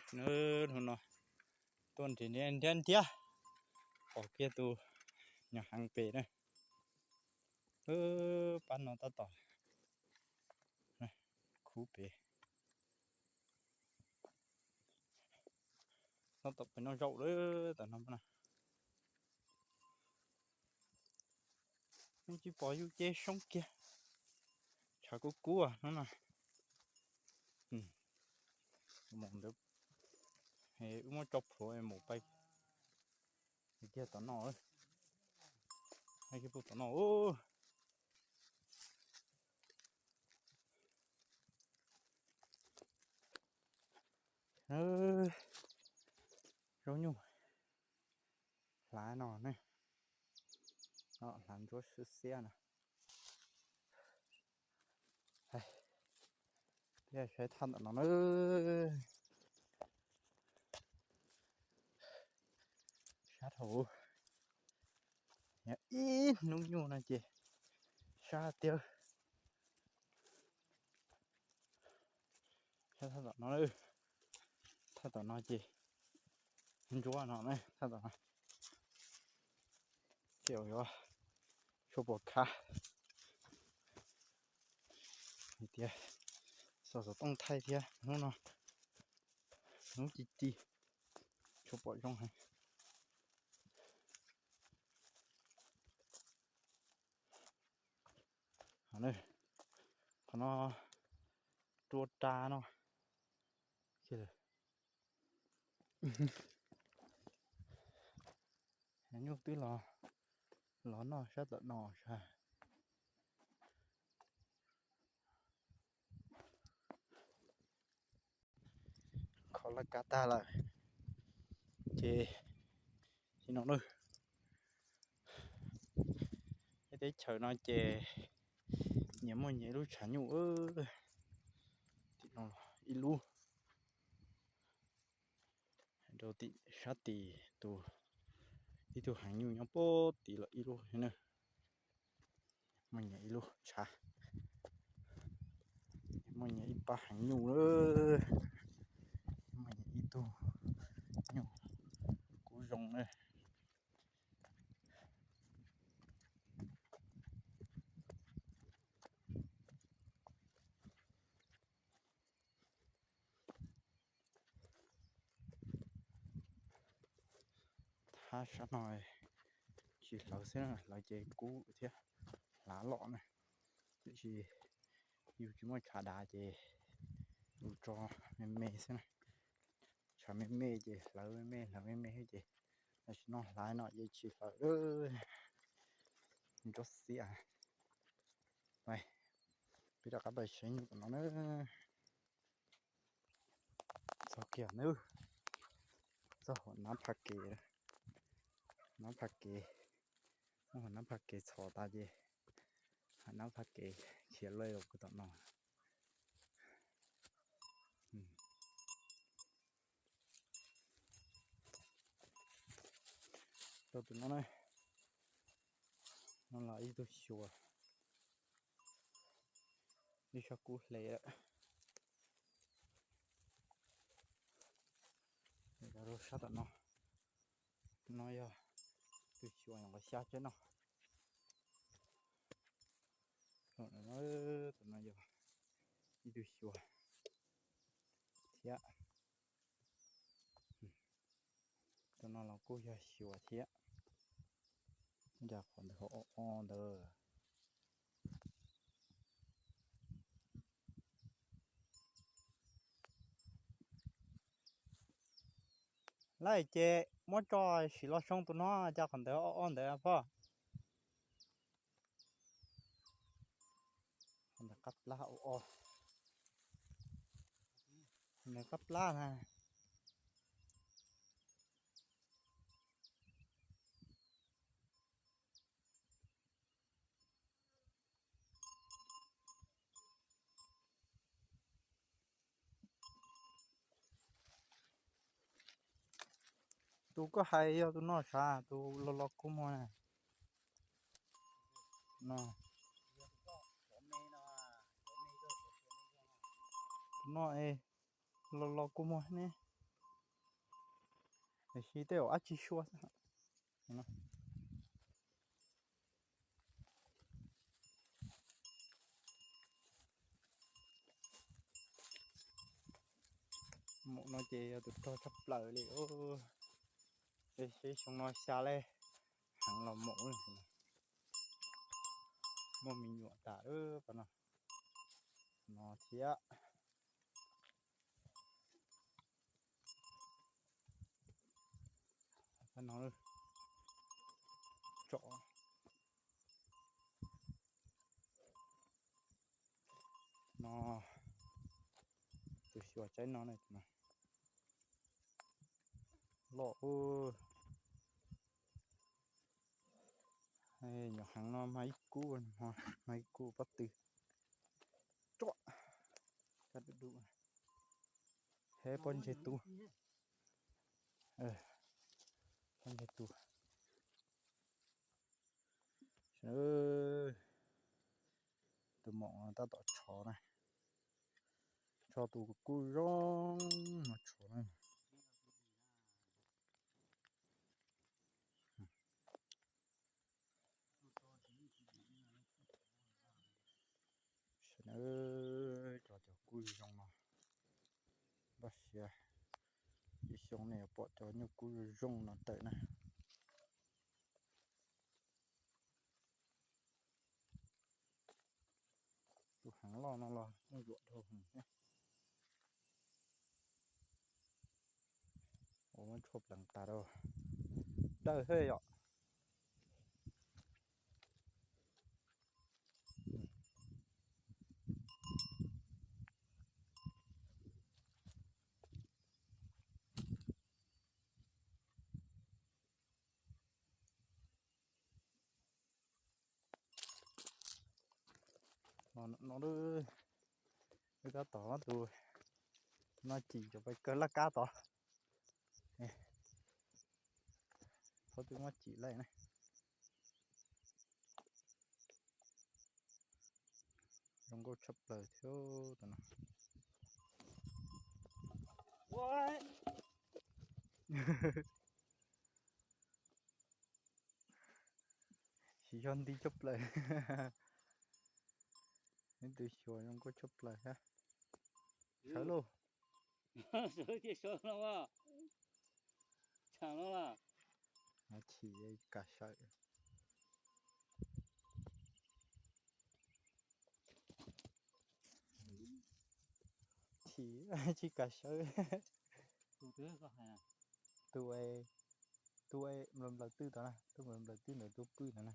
Hnub no tuaj nrhiav nrhiav nrhiav, pom kiag tus nyuam heev pem na. Pab no tab tom khub pem, tab tom pem no zaum lawm tam no na. Yeej tsis pom yus ces soob kiag, tshav kub kub hnub no. Mus ntawd, wb muab tso plhuav mus pais kiag tom no, pais kiag pem tom no. Zaub nyuj hlav no ne, hlav ntsuab xiab xiab no. Thiab saib thaj ntawm no na, sab dhau, ib hnub nyuj no ces sab tiag. Thaj tom no, thaj tom no ces ntsuab no, thaj tom no ces yuav tshuav pom khav hais tias xov xov tooj thaij thiab hnub no hnub ci ci, tshuav pom zoo heev. Qhov no rua ra no, nyuj twb los noj sab tom no sas. Kho laj kab tag lawm ces no na, teb chaws no ces nyias muaj nyias ib lub tshav nyuj. Tim no ib lub, rau tim sab tim tus, ib tug heev nyuj nyob puag tim los ib lub na. Muaj nyias ib lub tshav, muaj nyias ib pab heev nyuj, muaj nyias ib tug nyuj kub zoo na. Thab sab no tsis hlawv xwb, hlawv ces kub thiab hlav loj na. Tiam sis yus tsis muaj tshav dav ces yus tso me me xwb na. Tshav me me ces hlawv me me, hlawv me me xwb ces tam sim no hlav no ces tsis hlawv. Ntsuab xiab. Peb rov qab pais saib nyuj tom no na. Txog kiag na, txog hauv nab phaj kev, nab phaj kev, muab hauv nab phaj kev txhos tas ces hauv nab phaj kev khiav loj los kuv tom no. Rau tus no na, no los ib tug xyuas, ib sab kub hle lawm. Rau sab tom no, no yog tus xyuas nyuam qhuav xya tsheb no. Tus no yog ib tug xyuas thiab. Tus no los kuj yog xyuas thiab. Cas qhov ntawd ho o o ntawd. Lawm ces muab tso sim los soo tus no, cas qhov ntawd o o ntawd pog. Qab plab, qab plab na. Tus koj hais yog tus no sav, tus los los kua muag na. No, tus no es los los kua muag ne. Tiam sis tej zaum dab tsi suab xwb. Maum no ces yog tus rog tshaj plaws li. Seb xyoo no xya lej heev los maum. Muaj me nyuam tas lawm no, no thiab. Tsom no, tus xyuas tsaib no loj. Nyuam heev no mag ib kub, mag ib kub pob tw. Tsom, kab du du, heb pob ntseg tu, pob ntseg tu. Tus maum tab tom tshov na, tso tus kub zoo no tshov na. Sawv daws, cov, cov kub zoo no, npaj siab ib xyoo nej yuav pom cov nyuj kub zoo no tawm na. Tus heev loj no los muaj yuam dhau heev thiab. Ua muab tshuaj pleev tas rau, dawb thiab yom. No, no, wb tab tom tus no cim cov pais kawg laj kab tod. Thaum twg muab cim lawm na. Zoo nkauj tshaj plaws thiab tus no. Tsis yog nti tshaj plaws. Ib tug xyuas zoo nkauj tshaj plaws thiab. Sawv lauj. Sawv thiaj sawv no. Tshaam no las. Chim kam sawv. Chim tsis kam sawv. Tus, tus nplaws nplaws twg tod na, tus nplaws nplaws twg ntawd tus pw no na.